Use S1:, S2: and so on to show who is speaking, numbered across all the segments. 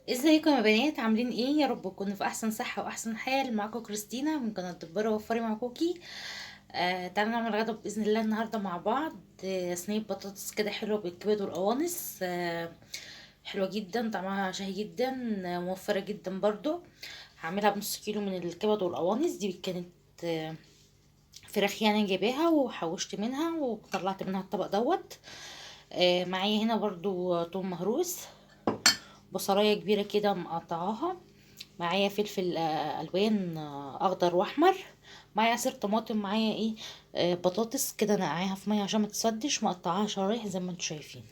S1: ازيكم يا بنات؟ عاملين ايه؟ يا رب تكونوا في احسن صحة واحسن حال. معاكم كريستينا من قناة دبره وفري مع كوكي. تعالوا نعمل غدا باذن الله النهارده مع بعض. صينية بطاطس كده حلوة بالكبد والقوانص. حلوة جدا، طعمها شهي جدا، موفره جدا برضو. هعملها بنص كيلو من الكبد والقوانص. دي كانت فراخ يعني جايباها وحوشت منها وطلعت منها الطبق دوت. معايا هنا برضو توم مهروس، بصلايه كبيرة كده مقطعاها، معايا فلفل الوان، اخضر واحمر، معايا عصير طماطم، معايا ايه بطاطس كده نقعاها في مية عشان ما تصدش، مقطعاها شرايح زي ما انتم شايفين.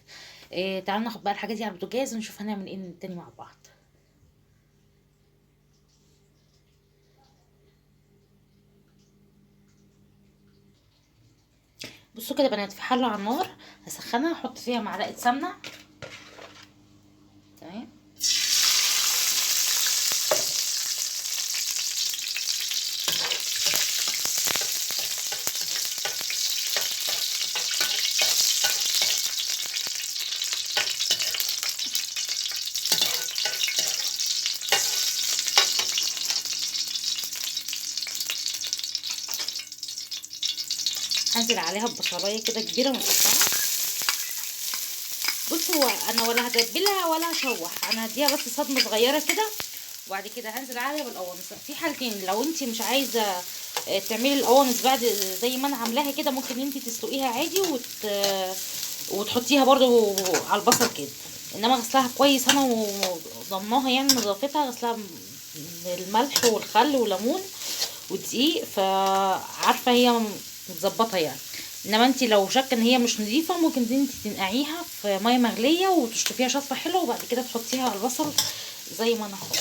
S1: تعالوا ناخد بقى الحاجات دي على البوتاجاز ونشوف هنعمل ايه تاني مع بعض. بصوا كده بنات، في حله على النار هسخنها، احط فيها معلقه سمنه، تمام. هنزل عليها ببصلايه كده كبيرة مقطعه. بصوا هو انا ولا هتبلها ولا هشوح، انا هديها بس صدمة صغيرة كده، وبعد كده هنزل عليها بالقوانص. في حالتين، لو انت مش عايزه تعملي القوانص بعد زي ما انا عاملاها كده، ممكن انت تسلقيها عادي وتحطيها برده على البصل كده، انما غسلها كويس انا وضمناها يعني نظافتها، غسلها بالملح والخل والليمون والدقيق، فعارفه هي متظبطه يعني. انما انت لو شاكه ان هي مش نظيفة، ممكن انت تنقعيها في مية مغليه وتشطفيها شطفه حلوة، وبعد كده تحطيها على البصل زي ما انا حاطه.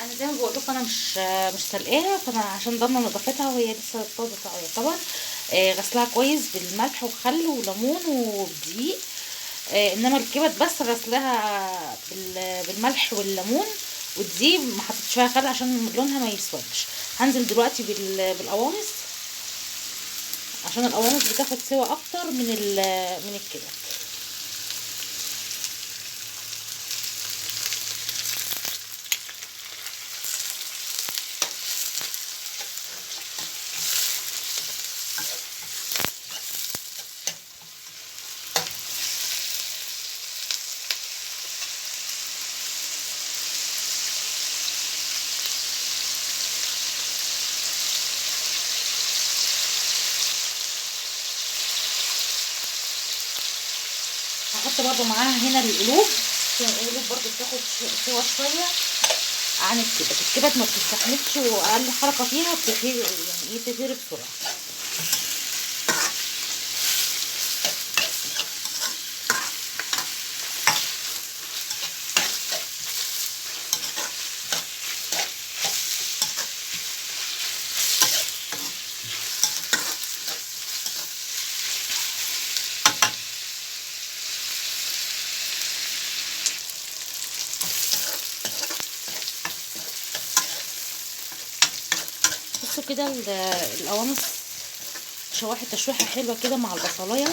S1: انا زي ما بقول لكم انا مش سلقاها، فانا عشان ضامنه نظافتها وهي لسه طازة يعتبر. غسلها كويس بالملح وخل وليمون ودقيق، انما الكبد بس غسلها بالملح والليمون والدقيق، ما حطيتش فيها خل عشان لونها ما يسودش. هنزل دلوقتي بالقوانص عشان القوانص بتاخد سوا اكتر من الكبد. هحط برضو معاها هنا القلوب، عشان القلوب برضو بتاخد سوا شوية عن الكبد. الكبد ما بتستحملش، واقل حركة فيها بتتهري، يعني ايه بتتهري بسرعة. بصوا كده القوانص شوحت تشويحه حلوة كده مع البصلايه،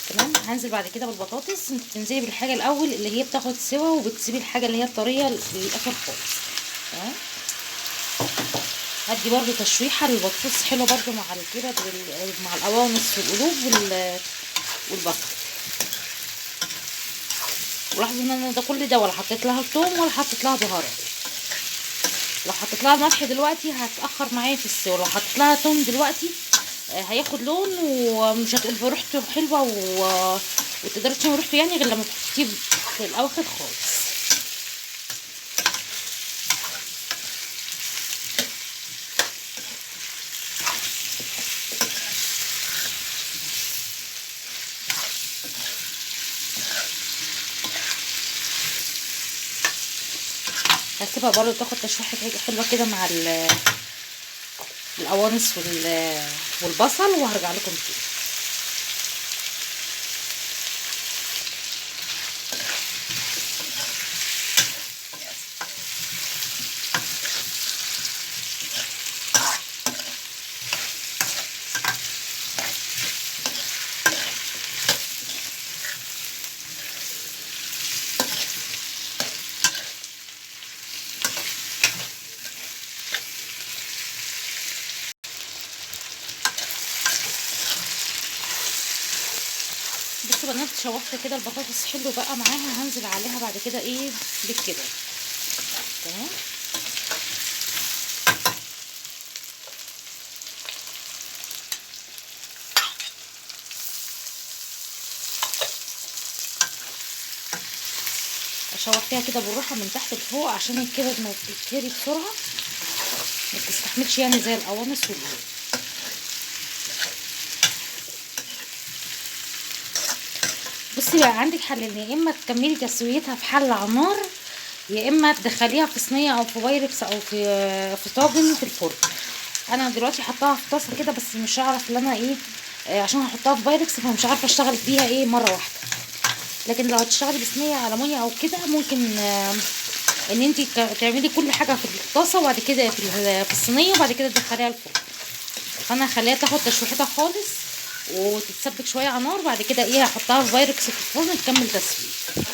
S1: تمام. هنزل بعد كده بالبطاطس. انت بتنزلي بالحاجة الاول اللي هي بتاخد سوا، وبتسيبي الحاجة اللي هي الطريه للاخر خالص، تمام. هدي برده تشويحه للبطاطس حلوة برده مع الكبد مع القوانص والقلوب والبصل. ولاحظوا ان انا ده كل ده ولا حطيت لها الثوم ولا حطيت لها بهارات. لو حطيت لها ملح دلوقتي هتاخر معايا في السوا، لو حطيت لها توم دلوقتي هياخد لون ومش هتقول ريحته حلوة وتقدري تشمي ريحته يعني غير لما تحطيه في الاواخر خالص. هسيبها برضو تاخد تشويحه حلوة كده مع القوانص والبصل وهرجع لكم تاني. بصوا بنات، شوحت كده البطاطس حلو بقى معاها، هنزل عليها بعد كده ايه بالكده. تمام. اشوح فيها كده بالراحة من تحت لفوق عشان الكبد ما تتهري بسرعة، ما تستحملش يعني زي القوانص والبيض. بصي بقى عندك حلين، يا اما تكملي تسويتها في حله على النار، يا اما تدخليها في صينية او في بايركس او في طاجن في الفرن. انا دلوقتي حطاها في طاسه كده، بس مش هعرف ان انا ايه، عشان هحطها في بايركس فمش عارفه اشتغل فيها ايه مرة واحدة. لكن لو هتشتغلي بصينيه المونيا او كده ممكن ان انت تعملي كل حاجة في الطاسه وبعد كده في الصينية وبعد كده تدخليها الفرن. فانا هخليها تاخد تشويحتها خالص وتتسبك شوية على النار، بعد كده ايه هحطها في بايركس في الفرن تكمل تسويه.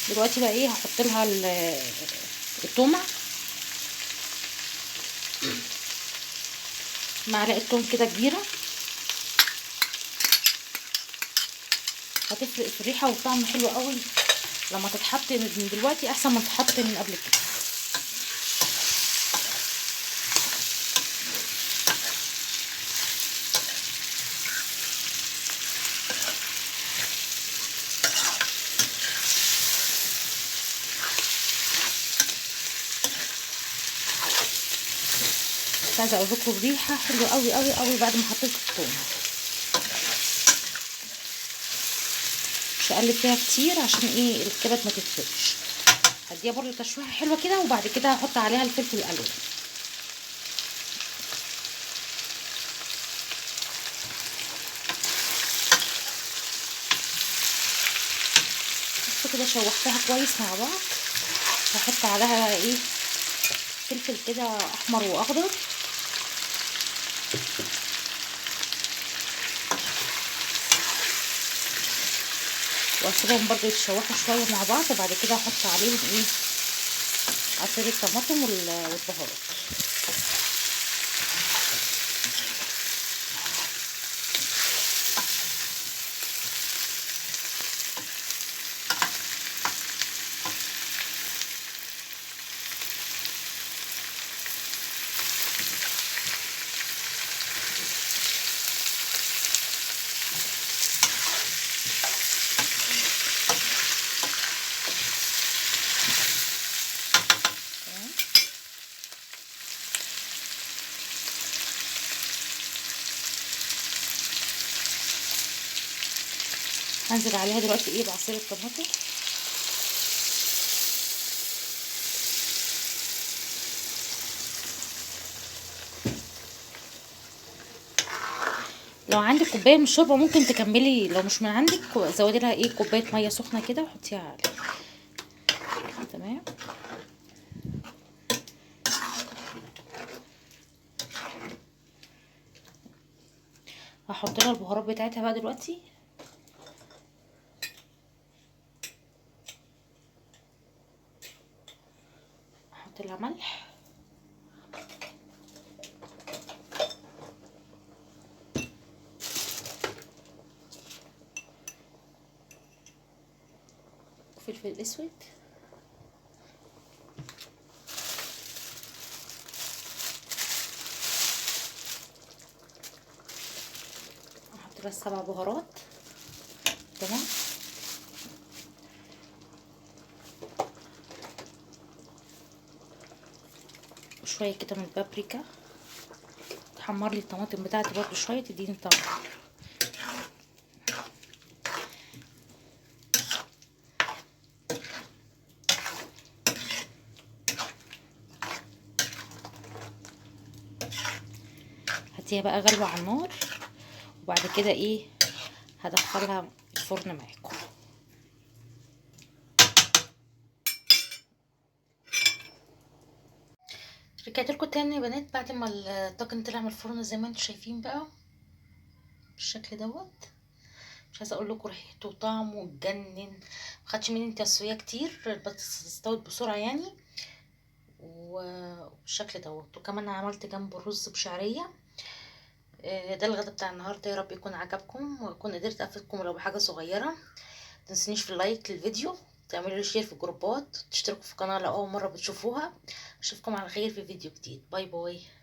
S1: دلوقتي بقى ايه هحط لها التومه، معلقه توم كده كبيرة، هتفرق في الريحة والطعم حلو قوي لما تتحط من دلوقتي احسن ما تتحط من قبل كده. مش عايزه اقول لكم الريحة حلوة قوي قوي قوي بعد ما حطيت الثوم. مش هقلب فيها كتير عشان ايه الكبد ما تتفرش. هديها برده تشويحه حلوة كده، وبعد كده هحط عليها الفلفل الالوان. بس كده شوحتها كويس مع بعض. هحط عليها بقى ايه فلفل كده احمر واخضر، واسيبهم برضو يتشوحوا شوية مع بعض، وبعد كده احط عليهم ايه عصير الطماطم والبهارات. هنزل عليها دلوقتي ايه بعصير الطماطم. لو عندك كوباية من الشوربة ممكن تكملي، لو مش من عندك زودي لها ايه كوباية مية سخنة كده وحطيها عليها. تمام. هحط لها البهارات بتاعتها بقى دلوقتي. احط لها ملح، وفلفل اسود، احط لها 7 بهارات. تمام. شوية كده من البابريكا تحمر لي الطماطم بتاعتي برضو شوية تديني طعم. هديها بقى غلوه على النار، وبعد كده ايه هدخلها الفرن معاكم. رجعت لكم تاني يا بنات بعد ما الطاجن طلع من الفرن زي ما انتم شايفين بقى بالشكل دوت. مش عايزه اقول لكم ريحته وطعمه اتجنن، ما خدش مني تسويه كتير، البطاطس استوت بسرعة يعني وبالشكل دوت. وكمان عملت جنبه رز بشعريه. ده الغدا بتاع النهارده، يا رب يكون عجبكم واكون قدرت افيدكم لو بحاجة صغيرة. متنسونيش في ال like للفيديو، تعملوا share في الجروبات، تشتركوا في القناة لو اول مرة بتشوفوها. اشوفكم على خير في فيديو جديد. bye bye.